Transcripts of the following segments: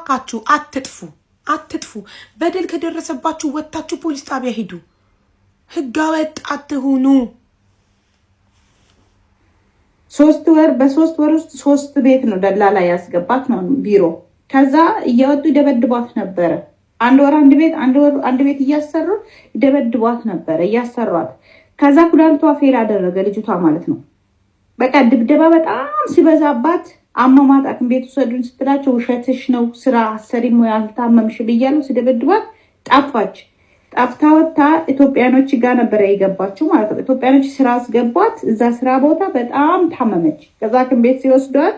እባካችሁ አትጥፉ፣ አትጥፉ። በደል ከደረሰባችሁ ወጥታችሁ ፖሊስ ጣቢያ ሂዱ። ህገወጥ አትሁኑ። 3 ወር፣ በ3 ወር ውስጥ ሶስት ቤት ነው ደላላ ያስገባት ነው ቢሮ። ከዛ እያወጡ ይደበድቧት ነበረ። አንድ ወር አንድ ቤት፣ አንድ ወር አንድ ቤት እያሰሩ ይደበድቧት ነበረ እያሰሯት። ከዛ ኩላሊቷ fail አደረገ ልጅቷ ማለት ነው። በቃ ድብደባ በጣም ሲበዛባት አመማት። ሐኪም ቤት ውሰዱን ስትላቸው ውሸትሽ ነው፣ ስራ አሰሪም ወይ አልታመምሽም እያሉ ሲደበድቧት ጠፋች። ጠፍታ ወጥታ ኢትዮጵያኖች ጋር ነበረ የገባችው ማለት ነው። ኢትዮጵያኖች ስራ አስገቧት። እዛ ስራ ቦታ በጣም ታመመች። ከዛ ሐኪም ቤት ሲወስዷት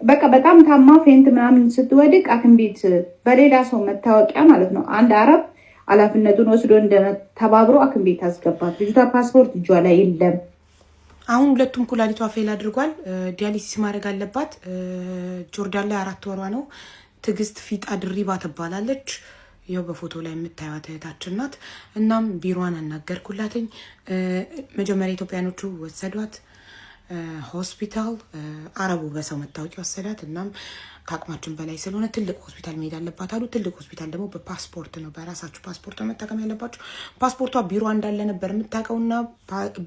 በቃ በጣም ታማ faint ምናምን ስትወድቅ ሐኪም ቤት በሌላ ሰው መታወቂያ ማለት ነው አንድ አረብ ኃላፊነቱን ወስዶ ተባብሮ ሐኪም ቤት አስገባት። ልጅቷ ፓስፖርት እጇ ላይ የለም። አሁን ሁለቱም ኩላሊቷ fail አድርጓል። Dialysis ማድረግ አለባት። ጆርዳን ላይ 4 ወሯ ነው። ትዕግስት ፊጣ ድሪባ ትባላለች። ይኸው በፎቶ ላይ የምታዩት እህታችን ናት። እናም ቢሮዋን አናገርኩላትኝ። መጀመሪያ ኢትዮጵያኖቹ ወሰዷት ሆስፒታል። አረቡ በሰው መታወቂያ ወሰዳት። እናም ከአቅማችን በላይ ስለሆነ ትልቅ ሆስፒታል መሄድ አለባት አሉ። ትልቅ ሆስፒታል ደግሞ በፓስፖርት ነው፣ በራሳችሁ ፓስፖርት ነው መጠቀም ያለባችሁ። ፓስፖርቷ ቢሮ እንዳለ ነበር የምታውቀውና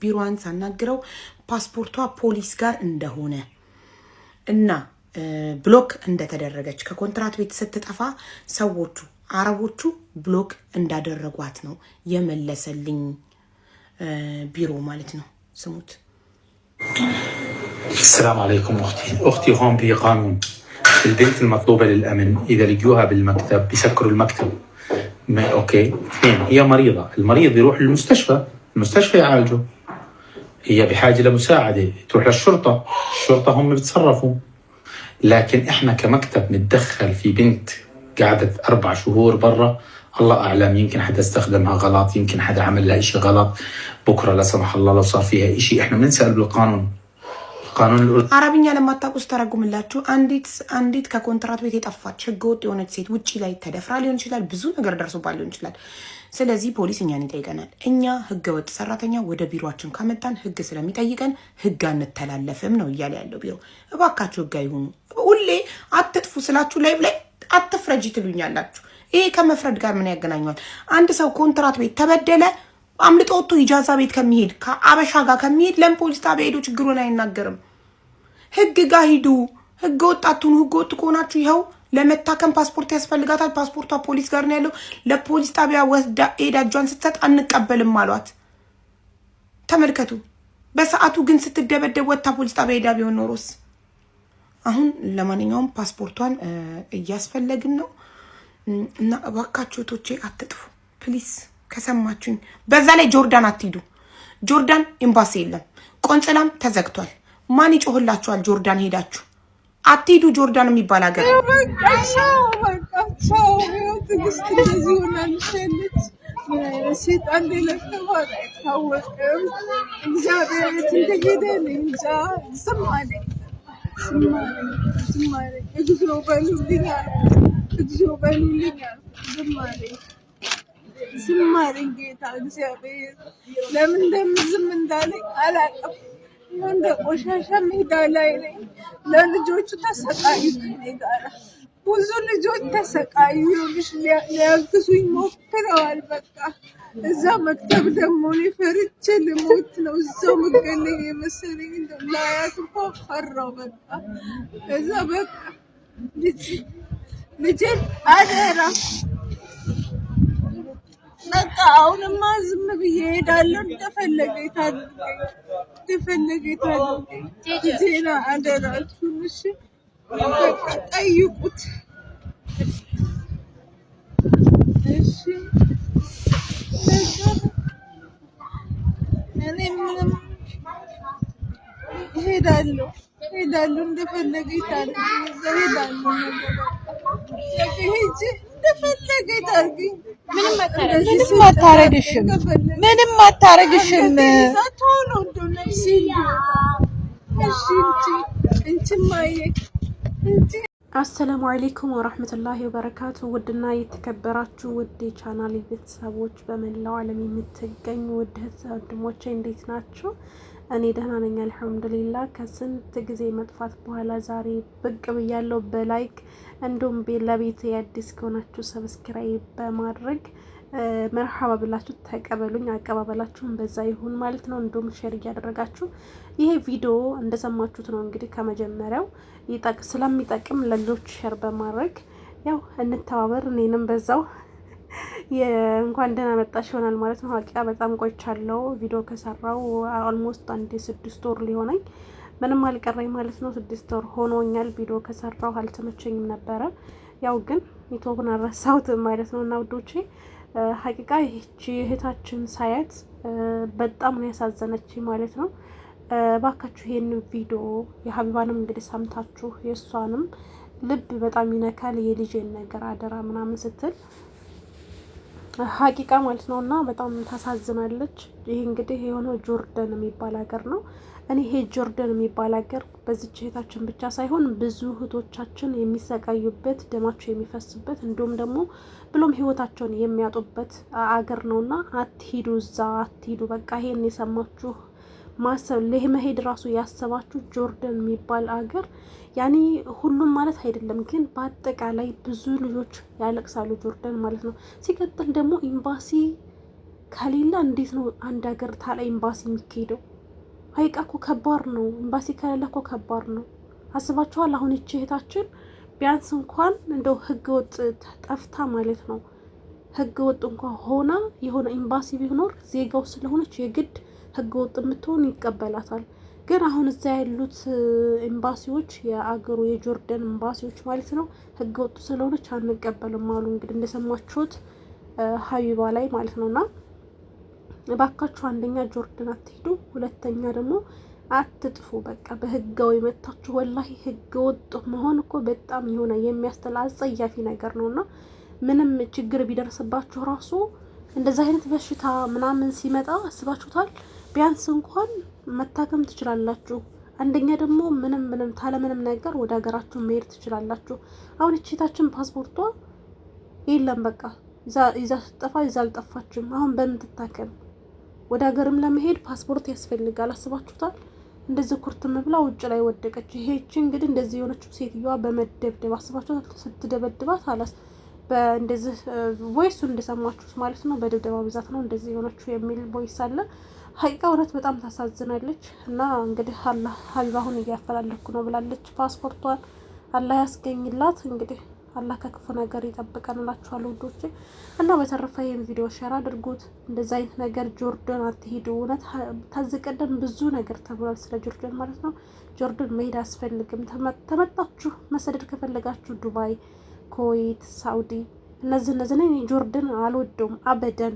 ቢሮዋን ሳናግረው ፓስፖርቷ ፖሊስ ጋር እንደሆነ እና block እንደተደረገች፣ ከኮንትራት ቤት ስትጠፋ ሰዎቹ አረቦቹ block እንዳደረጓት ነው የመለሰልኝ ቢሮ ማለት ነው። ስሙት። السلام عليكم أختي. أختي، هون في قانون، البنت المطلوبة للأمن إذا لقوها بالمكتب بيسكروا المكتب، ما okay. اثنين، هي مريضة، المريض يروح للمستشفى، المستشفى يعالجه. هي بحاجة لمساعدة، تروح للشرطة، الشرطة هم بيتصرفوا. لكن احنا كمكتب نتدخل في بنت قعدت 4 شهور برا، الله أعلم، يمكن حدا استخدمها غلط، يمكن حدا عمل لها إشي غلط. بكرة لا سمح الله لو صار فيها إشي، احنا بنسأل بالقانون، القانون الأردني. አረብኛ ለማታውቁ ስተረጉምላችሁ፣ አንዲት ከኮንትራት ቤት የጠፋች ህገወጥ የሆነች ሴት ውጭ ላይ ተደፍራ ሊሆን ይችላል፣ ብዙ ነገር ደርሶባት ሊሆን ይችላል። ስለዚህ ፖሊስ እኛን ይጠይቀናል። እኛ ህገወጥ ሰራተኛ ወደ ቢሮአችን ካመጣን ህግ ስለሚጠይቀን ህግ አንተላለፍም ነው እያለ ያለው ቢሮ። እባካችሁ ህግ አይሁኑ። ሁሌ አትጥፉ ስላችሁ live ላይ አትፍረጂ ትሉኛላችሁ። ይሄ ከመፍረድ ጋር ምን ያገናኘዋል? አንድ ሰው ኮንትራት ቤት ተበደለ፣ አምልጦ ወጥቶ ኢጃዛ ቤት ከሚሄድ፣ ከአበሻ ጋር ከሚሄድ ለምን ፖሊስ ጣቢያ ሄዶ ችግሩን አይናገርም? ህግ ጋር ሂዱ። ህገ ወጥ አትሁኑ። ህገ ወጥ ከሆናችሁ ይኸው ለመታከም ፓስፖርት ያስፈልጋታል። ፓስፖርቷ ፖሊስ ጋር ነው ያለው። ለፖሊስ ጣቢያ ወስዳ ሄዳ እጇን ስትሰጥ አንቀበልም አሏት። ተመልከቱ። በሰዓቱ ግን ስትደበደብ ወጥታ ፖሊስ ጣቢያ ሄዳ ቢሆን ኖሮስ? አሁን ለማንኛውም ፓስፖርቷን እያስፈለግን ነው እና እባካችሁ እህቶቼ አትጥፉ please፣ ከሰማችሁኝ። በዛ ላይ ጆርዳን አትሂዱ። ጆርዳን ኤምባሲ የለም፣ ቆንጽላም ተዘግቷል። ማን ይጮህላችኋል? ጆርዳን ሄዳችሁ አትሂዱ። ጆርዳን የሚባል ሀገር። በቃ ቻው፣ በቃ ቻው። ይኸው ትዕግስት እንደዚህ ሆናልሻለች። ምን አይነት ሴጣን እንደለከፋት አይታወቅም። እግዚአብሔር የት እንደሄደ እኔ እንጃ። ዝም አለኝ፣ ዝም አለኝ፣ ዝም አለኝ። እግዚኦ በሉልኝ አልኩት፣ እግዚኦ በሉልኝ አልኩት። ዝም አለኝ፣ ዝም አለኝ። ጌታ እግዚአብሔር ለምን እንደምን ዝም እንዳለኝ አላውቅም። እንደ ቆሻሻ ሜዳ ላይ ነኝ። ለልጆቹ ተሰቃዩ ከእኔ ጋር፣ ብዙ ልጆች ተሰቃዩ። ይኸውልሽ ሊያግዙኝ ሞክረዋል። በቃ እዛ መክተብ ደግሞ እኔ ፈርቼ ልሞት ነው። እዛው መገለኝ የመሰለኝ፣ እንደው ላያት እንኳን ፈራው። በቃ እዛ በቃ ልጅ ልጄን አደራ፣ በቃ አሁንማ ዝም ብዬ እሄዳለሁ። እንደፈለገ ታድርገኝ፣ እንደፈለገ ታድርገኝ። ልጄን አደራችሁን እሺ፣ በቃ ጠይቁት እሺ። በቃ እኔ ምንም እሄዳለሁ፣ እሄዳለሁ። እንደፈለገ ታድርገኝ፣ እዛ እሄዳለሁ። ነገ በቃ ሄጄ እንደፈለገ ታድርገኝ። ምንም አታረግሽም። ምንም አታረግሽም። ቶሎ እንደው ነፍሴ እንዲወጣ። እሺ እንጂ እንቺ ማየ እንቺ። አሰላሙ አለይኩም ወራህመቱላሂ ወበረካቱ። ውድና የተከበራችሁ ውድ የቻናል ቤተሰቦች፣ በመላው ዓለም የምትገኙ ውድ እህት ወንድሞቼ እንዴት ናችሁ? እኔ ደህና ነኝ አልሐምዱሊላ። ከስንት ጊዜ መጥፋት በኋላ ዛሬ ብቅ ብያለሁ። በ like እንዲሁም ለቤት አዲስ ከሆናችሁ subscribe በማድረግ መርሐባ ብላችሁ ተቀበሉኝ። አቀባበላችሁን በዛ ይሁን ማለት ነው። እንዲሁም share እያደረጋችሁ ይሄ ቪዲዮ እንደሰማችሁት ነው እንግዲህ ከመጀመሪያው ስለሚጠቅም ለሌሎች share በማድረግ ያው እንተባበር። እኔንም በዛው እንኳን ደህና መጣሽ ይሆናል ማለት ነው። ሀቂቃ በጣም ቆይቻለሁ ቪዲዮ ከሰራው almost አንድ 6 ወር ሊሆነኝ ምንም አልቀረኝ ማለት ነው። 6 ወር ሆኖኛል ቪዲዮ ከሰራው፣ አልተመቸኝም ነበረ። ያው ግን ዩቲዩብን አልረሳሁትም ማለት ነው። እና ውዶቼ ሀቂቃ ይህቺ እህታችን ሳያት በጣም ነው ያሳዘነች ማለት ነው። ባካችሁ ይሄን ቪዲዮ የሀቢባንም እንግዲህ ሰምታችሁ የእሷንም ልብ በጣም ይነካል። የልጄን ነገር አደራ ምናምን ስትል ሀቂቃ ማለት ነው። እና በጣም ታሳዝናለች። ይህ እንግዲህ የሆነው ጆርደን የሚባል ሀገር ነው። እኔ ይሄ ጆርደን የሚባል ሀገር በዚች እህታችን ብቻ ሳይሆን ብዙ እህቶቻችን የሚሰቃዩበት፣ ደማቸው የሚፈስበት እንዲሁም ደግሞ ብሎም ህይወታቸውን የሚያጡበት አገር ነውና አትሂዱ፣ እዛ አትሂዱ። በቃ ይሄን የሰማችሁ ማሰብ ለመሄድ ራሱ ያሰባችሁ ጆርደን የሚባል አገር ያኔ ሁሉም ማለት አይደለም፣ ግን በአጠቃላይ ብዙ ልጆች ያለቅሳሉ ጆርደን ማለት ነው። ሲቀጥል ደግሞ ኤምባሲ ከሌለ እንዴት ነው አንድ ሀገር ታላ ኤምባሲ የሚካሄደው? ሀይቃ እኮ ከባድ ነው። ኤምባሲ ከሌለ እኮ ከባድ ነው። አስባችኋል? አሁን ይቺ እህታችን ቢያንስ እንኳን እንደው ህገ ወጥ ጠፍታ ማለት ነው፣ ህገ ወጥ እንኳን ሆና የሆነ ኤምባሲ ቢኖር ዜጋው ስለሆነች የግድ ህገ ወጥ የምትሆን ይቀበላታል። ግን አሁን እዛ ያሉት ኤምባሲዎች፣ የአገሩ የጆርደን ኤምባሲዎች ማለት ነው፣ ህገ ወጥ ስለሆነች አንቀበልም አሉ። እንግዲህ እንደሰማችሁት ሀቢባ ላይ ማለት ነው። እና እባካችሁ አንደኛ ጆርደን አትሄዱ፣ ሁለተኛ ደግሞ አትጥፉ። በቃ በህጋዊ መታችሁ። ወላሂ ህገ ወጥ መሆን እኮ በጣም የሆነ የሚያስጠላ አጸያፊ ነገር ነው። እና ምንም ችግር ቢደርስባችሁ ራሱ እንደዚህ አይነት በሽታ ምናምን ሲመጣ አስባችሁታል? ቢያንስ እንኳን መታከም ትችላላችሁ። አንደኛ ደግሞ ምንም ምንም ታለምንም ነገር ወደ ሀገራችሁ መሄድ ትችላላችሁ። አሁን እህታችን ፓስፖርቷ የለም፣ በቃ ይዛ ስትጠፋ ይዛ አልጠፋችም። አሁን በምን ትታከም? ወደ ሀገርም ለመሄድ ፓስፖርት ያስፈልጋል። አስባችሁታል? እንደዚህ ኩርትም ብላ ውጭ ላይ ወደቀች። ይሄች እንግዲህ እንደዚህ የሆነችው ሴትዮዋ በመደብደብ፣ አስባችሁታል? ስትደበድባት አላስ በእንደዚህ voice ኡ እንደሰማችሁት ማለት ነው። በድብደባ ብዛት ነው እንደዚህ የሆነችው የሚል voice አለ። ሀቂቃ እውነት በጣም ታሳዝናለች። እና እንግዲህ አላህ ሀቢባ አሁን እያፈላለኩ ነው ብላለች። ፓስፖርቷን አላህ ያስገኝላት። እንግዲህ አላህ ከክፉ ነገር ይጠብቀን እላችኋለሁ ውዶቼ። እና በተረፈ ይህን ቪዲዮ share አድርጉት። እንደዚ አይነት ነገር ጆርደን አትሄዱ። እውነት ከዚህ ቀደም ብዙ ነገር ተብሏል ስለ ጆርደን ማለት ነው። ጆርደን መሄድ አያስፈልግም። ተመጣችሁ መሰደድ ከፈለጋችሁ ዱባይ፣ ኩዌት፣ ሳውዲ እነዚህ እነዚህ ጆርደን አልወደውም አበደን።